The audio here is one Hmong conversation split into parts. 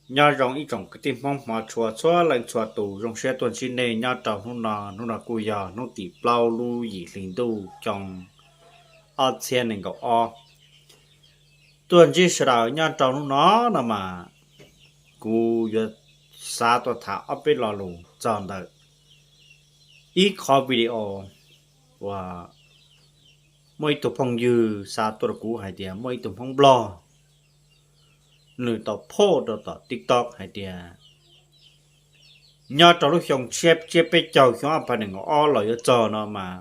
Nyob zoo ib tsoom kwv tij Hmoob hmov tshua txhua leej txhua tus, zoo siab tuaj ntsib nej nyob rau hnub no. Hnub no kuj yog hnub tim plaub lub yim hli ntuj xyoo ob txhiab nees nkaum ob. Tuaj ntsib sawv daws nyob rau hnub no no mas kuv yuav xav tuaj tham ob peb lo lus txog ntawm ib qhov video uas muaj ib tug phooj ywg xa tuaj rau kuv hais tias muaj ib tug Hmoob Nplog nws tau post rau tom TikTok hais tias nyob rau lub xyoo tshiab tsiab peb caug xyoo ob phav nees nkaum ob los yuav txog no mas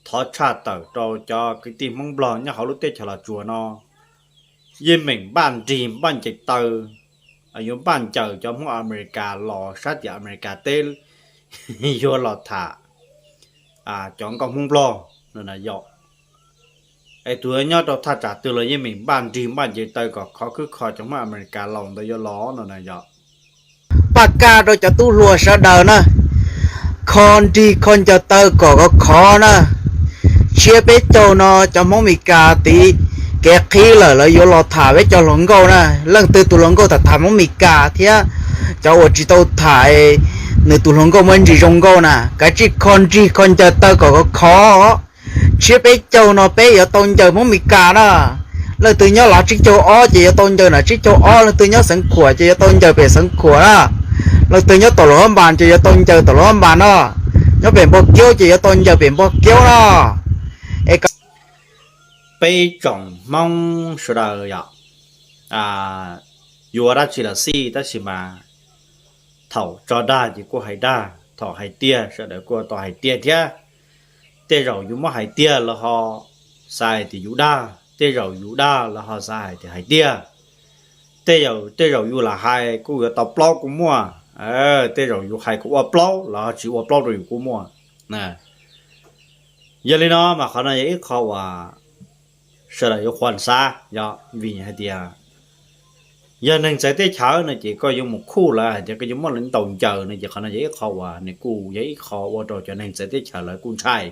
thov tshaj tawm rau cov kwv tij Hmoob Nplog nyob hauv lub teb chaws Los Tsuas no yeej meem npaj nrig npaj ncaws taw, yuav npaj ncaws cov Hmoob Amelikas los sab tim Amelikas teb yuav los tham cov nkauj Hmoob Nplog no yom. Es tus nyob rau thaj tsam twg los yeej meem npaj nrig npaj ncaws taw kom khov khwb kho cov Hmoob Amelikas laus ntawd yuav los no na yom. Paj kaj rau cov tub hluas sawv daws na, kho nrig kho ncaws taw kom khov khov na. Tshiab peb caug no cov Hmoob Meskas tiv kev qhib lawm, lawv yuav los tham peb cov hluas nkauj na. Leej twg tus hluas nkauj tham tham Hmoob Meskas thiab cov uas tsis tau tham, nws tus hluas nkauj muaj ntsis zoo nkauj na, kav tsij kho nrig kho ncaws taw kom khov khov. Tshiab peb caug no peb yuav tau ncaws Hmoob Meskas na. Leej twg nyob Lav Tsib Caug Ob ces yuav tau ncaws Lav Tsib Caug Ob, leej twg nyob Xeev Khuam ces yuav tau ncaws pem Xeev Khuam na. Leej twg nyob Tom Luam Hab Npas ces yuav tau ncaws Tom Luam Hab Npas na. Nyob pem Npog Kiaub ces yuav tau ncaws pem Npog Kiaub na. Es peb tsoom Hmoob sawv daws yom, yuav ua dab tsi los xij tab sis mas thaum tso dag ces kuj hais dag, thaum hais tiag sawv daws kuj tau hais tiag thiab. Tej zaum yus muab hais tiag lawv ho xav hais tias yus dag, tej zaum yus dag lawv ho xav hais tias hais tiag. Tej zaum, tej zaum yus lam hais kuj yuav tau plaub kuj muaj, tej zaum yus hais kom ua plaub lawv ho tsis ua plaub rau yus kuj muaj. Yog li no mas qhov no yog ib qho uas sawv daws yuav qhuas xav yom, vim hais tias yog neeg txawv teb chaws no ces koj yuav mus khuj lawv hais tias koj yuav muab lawv ntaus ncaws no ces qhov no yog ib qho uas nws kuj yog ib qho ua rau cov neeg txawv teb chaws lawv kuj ntshai.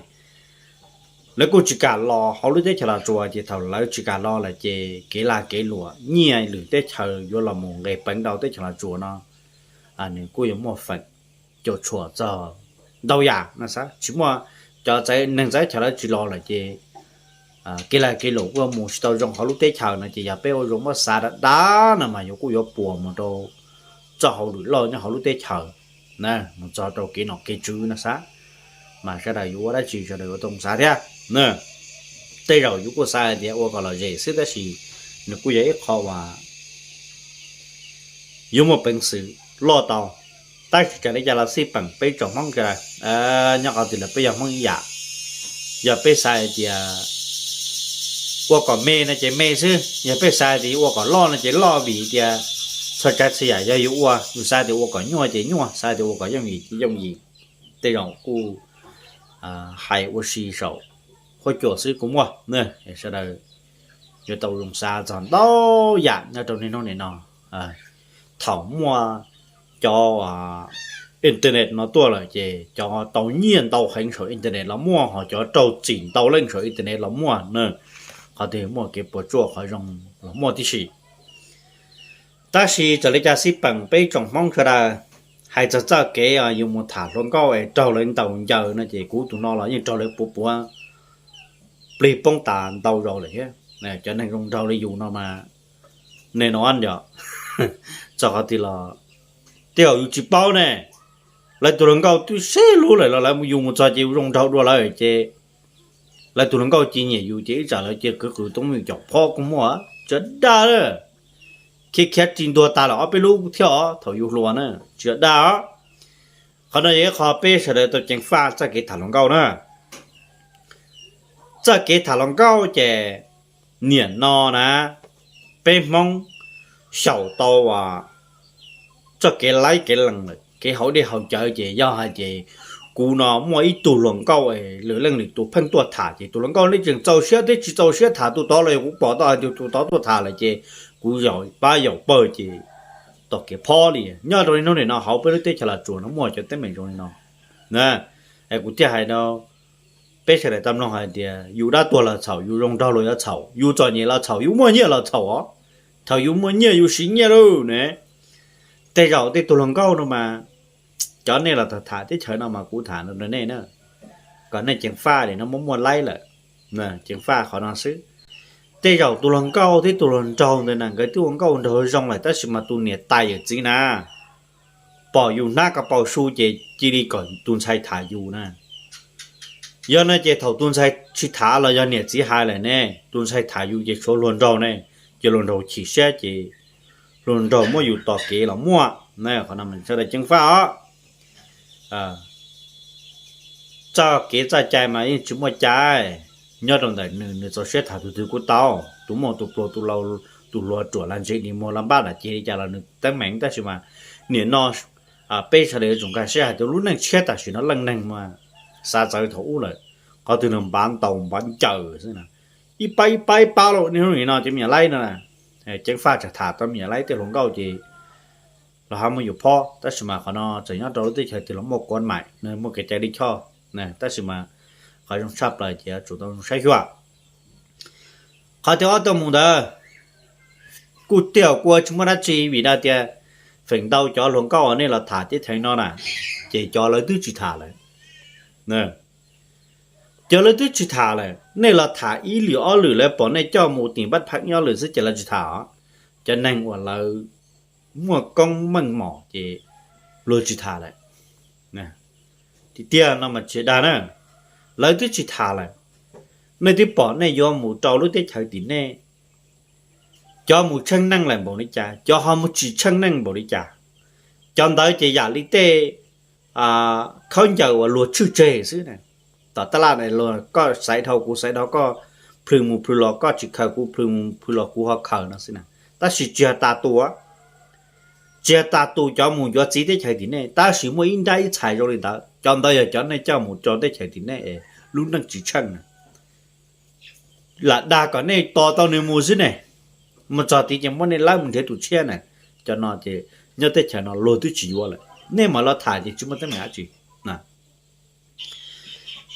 Lawv kuj tsis kam los hauv lub teb chaws Los Tsuas, ces thaum lawv tsis kam los lawm ces kev lag kev luam nyiaj lwm teb chaws yuav los mus nqes peev rau teb chaws Los Tsuas no, nws kuj yuav muaj feem cuam tshuam txog ntau yam no xav. Tsis muaj cov txawv, neeg txawv teb chaws lawv tsis los lawm ces kev lag kev luam kuj mus tsis tau zoo hauv lub teb chaws no ces yog peb ua zoo muab xav dav dav no mas yuav kuj yuav puas mus rau txoj hauj lwm loj nyob hauv lub teb chaws na, mus txog rau kev nom kev tswv no xav. Mas sawv daws yuav ua dab tsi sawv daws yuav tau xav thiab. Tej zaum yus kuj xav hais tias ua kom lom zem xwb tab sis nws kuj yog ib qho uas yuav muaj peev xwm loj tau. Tab sis txawm li cas los xij peem peb tsoom Hmoob sawv daws, nyob qhov twg los peb yog Hmoob ib yam. Yog peb xav hais tias ua kom me no ces me xwb, yog peb xav hais tias yuav ua kom loj no ces loj, vim tias txhua tsav txhua yam yog yus ua, yus xav tias ua kom nyuaj ces nyuaj, xav tias ua kom yooj yim ces yooj yim. Tej zaum kuj hais ua si saum huab cua xwb kuj muaj. Sawv daws yuav tau zoo xav txog ntau yam nyob rau niaj hnub nim no. Thaum muaj cov internet no tuaj lawm ces cov tau nyiaj ntau heev saum internet los muaj, ho cov raug txim ntau leej saum internet los muaj na. Qhov twg muaj kev puas tsuaj qhov zoo los muaj tib si. Tab sis txawm li cas xij peem peb tsoom Hmoob sawv daws, hais txog txoj kev yus mus tham hluas nkauj es raug lawv ntaus ncaws no ces kuv tus no los yeej raug lawv puav puav plig poob tas ntau zaus lawm thiab. Cov neeg zoo nraug li yus no mas, nej no yog txog qhov twg los tej zaum yus tsis paub ne. Lawv tus hluas nkauj twb sib hlub lawm los lawv yus mus txog ces yus zoo nraug dua lawm ces lawv tus hluas nkauj cia nyiam yus ces ib tsam lawv cia kwv qws toob mus caum phob kuj muaj. Tsis dag, khiav khiav ris ntuag tas lawm ob peb lub thiab os thaum yus hluas na, tsis dag os. Qhov no yog ib qho peb sawv daws tau ceev faj txoj kev tham hluas nkauj na. Txoj kev tham hluas nkauj ces niam no na, peb Hmoob xyaum tau txoj kev laib kev lees lawm, kev haus dej haus cawv ces yog hais tias kuv no muaj ib tug hluas nkauj lwm leej lwm tus pheej tuaj tham ces tus hluas nkauj no tseem txaus siab thiab tsis txaus siab tham tus tod los yog kuv pom tau hais tias tus tod tuaj tham lawm ces kuv yaum pab yaum pawg ces tau kev phob li. Nyob rau niaj hnub nim no hauv peb lub teb chaws Los Tsuas no muaj cov teeb meem zoo li no. Kuv thiaj hais rau peb sawv daws tau mloog hais tias yus dab tuag los txhaum, yus zoo nraug los yuav txhaum, yus txom nyem los txhaum, yus muaj nyiaj los txhaum os. Thaum yus muaj nyiaj yus siv nyiaj lauj ne, Tej zaum tej tug hluas nkauj no mas, cov nej los tham tham teb chaws no mas kuv tham rau nej na, kom nej ceev faj li no muaj muaj laib lawm, ceev faj qhov no xwb. Tej zaum tus hluas nkauj thiab tus hluas nraug ntawd na nkawd twb ua nkauj nraug zoo lawm tab sis mas tus niam tais yawm txiv na pom yus hnab ko paus su ces cia li kom tus ntxhais tham yus na. Yog no ces thaum tus ntxhais tsis tham los yog niam txiv hais lawm ne, tus ntxhais tham yus ces tshuav hluas nraug ne, ces hluas nraug chim siab ces hluas nraug muab yus tos kev los muaj. Qhov no sawv daws ceev faj os. Txoj kev txoj cai mas yeej tsis muaj cai, nyob rau ntawm nws, nws txaus siab tham tus twg kuj tau, tus muaj tus pluag tus laus, tus hluas ruam los ntse li muag los npab dam ces li cas los nws teeb meem tab sis mas nim no peb sawv daws yuav tsum nkag siab hais tias lub neej tshiab tam sim no leej neeg mas xav txawv thaum ub lawm, qhov twg nws npav ntaus npav ncaws xwb na. Ib pab ib pab ib pab los niaj hnub nim no ces me nyuam laib no na, ceev faj tsam tham tau me nyuam laib tej hluas nkauj ces los ho muab yus phob tab sis mas qhov no tseem nyob rau lub teb chaws twg los muaj kuav maim, muaj kev cai lij choj, tab sis mas qhov zoo tshaj plaws ces yuav tsum tau zoo saib xyuas. Qhov thib ob tuaj mus ntawd kuj tiag kuj tsis muaj dab tsi vim tias feem ntau cov hluas nkauj uas nej los tham teb chaws no na, ces cov lawv twb tsis tham lawm. Cov lawv twb tsis tham lawm, nej los tham ib lwm ob lwm lawv pom nej coj mus tim npab pheej ob lwm xwb ces lawv tsis tham os. Cov neeg uas lawv muaj koob meej mom ces luag tsis tham lawm. Tiag tiag no mas tsis dag na, lawv twb tsis tham lawm. Nej twb pom nej yuav mus rau lub teb chaws tim nej, cov mus tsheej neej lawm npaum li cas, cov ho mus tsis tsheej neej npaum li cas. Cov ntawd ces yam li tej khaub ncaws uas luag tshwj tseg xwb na. Tom tab laj na, koj xaiv dhau kuv xaiv dhau, koj plhws mus plhws los koj tsis khaws kuv plhws mus plhws los kuv ho khaws no xwb na. Tab sis tsis yog tas tus, tsis yog tas tus cov mus yuav txiv teb chaws tim nej, tab sis muaj ib nrab ib txhais zoo li ntawd, cov ntawd yog cov nej coj mus rau teb chaws tim nej es lub neej tsis tsheej na. Lam dag kom nej tos tau nws mus xwb ne, mus txog tid ces muab nej lawb mus nrhiav tus tshiab na. Cov no ces nyob teb chaws no luag twb tsis yuav lawm, nej mam los tham ces tsis muaj teeb meem dab tsi.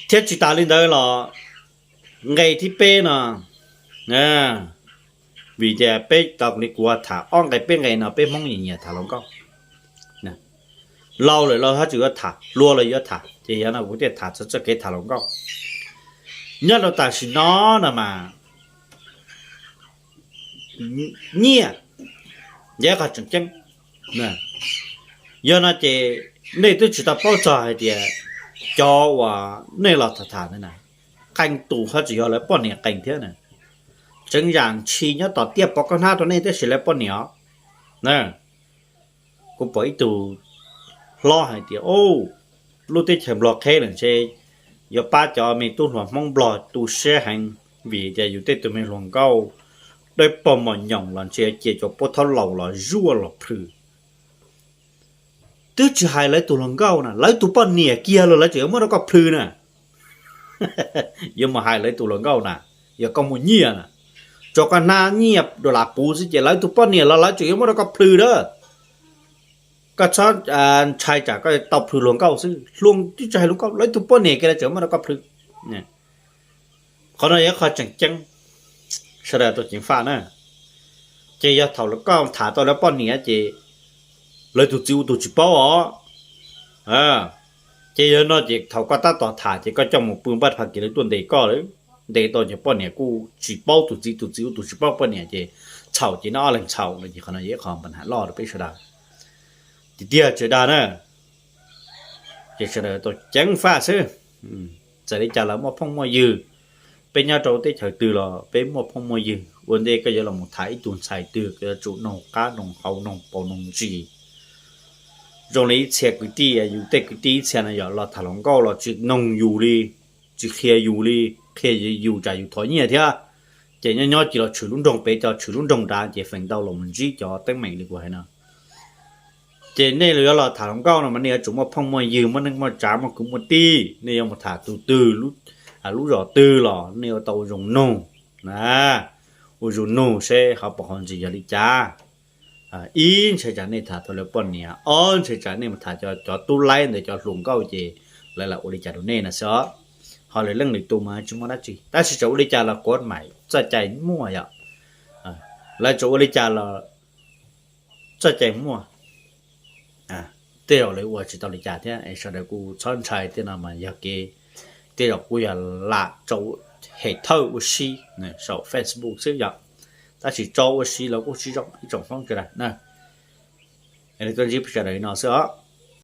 Thiab tsis tas li ntawd los nqe thib peb no, vim tias peb tau li kuv tham ob nqe peb nqe no peb Hmoob nyiam nyiam tham hluas nkauj. Laus lawm los haj tseem yuav tham, hluas los yuav tham, ces yog no kuv thiaj tham txog txoj kev tham hluas nkauj. Nyob rau tam sim no no mas nyiaj yog qhov tseem ceeb. Yog no ces nej twb tsis tau paub txog hais tias cov uas nej los tham tham ntawd na, qee tus haj tseem yog lawv poj niam qees thiab na. Tseem yam ntshis nyob tom tiaj pov koj hnab rau nej tab sis lawv poj niam os. Kuv pom ib tug hlob hais tias, lub teb chaws Nplog qheb lawm ntshe yuav pab cov me tub hluas Hmoob Nplog tu siab heev, vim tias yus tej tug me hluas nkauj dawb paug mos nyoos los ntshe cia cov pab thaub laus los zuaj los plhws. Twb tsis hais lawv tus hluas nkauj na, lawv tus poj niam kiag los lawv tseem yuav muab rau koj plhws na. Yuav mus hais lawv tus hluas nkauj na, yog koj muaj nyiaj na, tso koj hnab nyiaj dollar puv xwb ces lawv tus poj niam los lawv tseem yuav muab rau koj plhws na. Koj txhob ntshai tsam koj tau plhws hluas nkauj xwb, hluas twb tsis hais hluas nkauj, lawv tus poj niam kiag lawv tseem muab rau koj plhws. Qhov no yog qhov tseem ceeb, sawv daws tau ceev faj na. Ces yog thaum koj tham tau lawv poj niam ces lawv tus txiv ua tus tsis paub os. Ces yog no ces thaum koj tab tom tham ces koj coj mus pw npaj pha kiag lawv tuaj ntes koj lawm, ntes tau ces poj niam kuj tsis paub tus txiv, tus txiv ua tus tsis paub poj niam ces txhaum ces neb ob leeg txhaum no ces qhov no yog ib qho npa ham loj rau peb sawv daws. Tiag tiag tsis dag na, ces sawv daws tau ceev faj xwb. Txawm li cas los muaj phooj muaj ywg, peb nyob rau teb chaws twg los peb muaj phooj muaj ywg. Ua ntej koj yuav los mus tham ib tug ntxhais twg koj yuav tsum noog qab noog hau noog paus noog ntsis. Zoo li ib txhia kwv tij, yus tej kwv tij ib txhia no yog los tham hluas nkauj los tsis noog yus li, tsis qhia yus li, qhia yus tsam yus thov nyiaj thiab. Ces nyob nyob cia los tshwm lub nroog pem cov tshwm lub nroog nrad ces feem ntau los mus ntsib cov teeb meem li kuv hais no. Ces nej yuav los tham hluas nkauj no mas nej yuav tsum muaj phooj muaj ywg, muaj neej muaj tsav, muaj kwv muaj tij, nej yuav mus tham tus twg, lub zos twg los nej yuav tau ua zoo nug na, ua zoo nug seb hauv paus hauv ntsis yog li cas. Ib, ntshai tsam nej tham tau lawv poj niam, ob, ntshai tsam nej mus tham cov tub laib ntawd cov hluas nkauj ces lawv lam ua li cas rau nej no xwb os. Ho lwm leej lwm tus mas tsis muaj dab tsi, tab sis txawm ua li cas los kuav maim txoj cai muaj yom. Lawv txawm ua li cas los txoj cai muaj. Tej zaum lawv ua tsis tau li cas thiab es sawv daws kuj txhob ntshai. Tej no mas yog kev, tej zaum kuj yog lam tso hem thawj ua si saum Facebook xwb yom, tab sis tso ua si los kuj tsis zoo ib tsoom foob sawv daws na. Li tuaj ntsib sawv daws li no xwb os.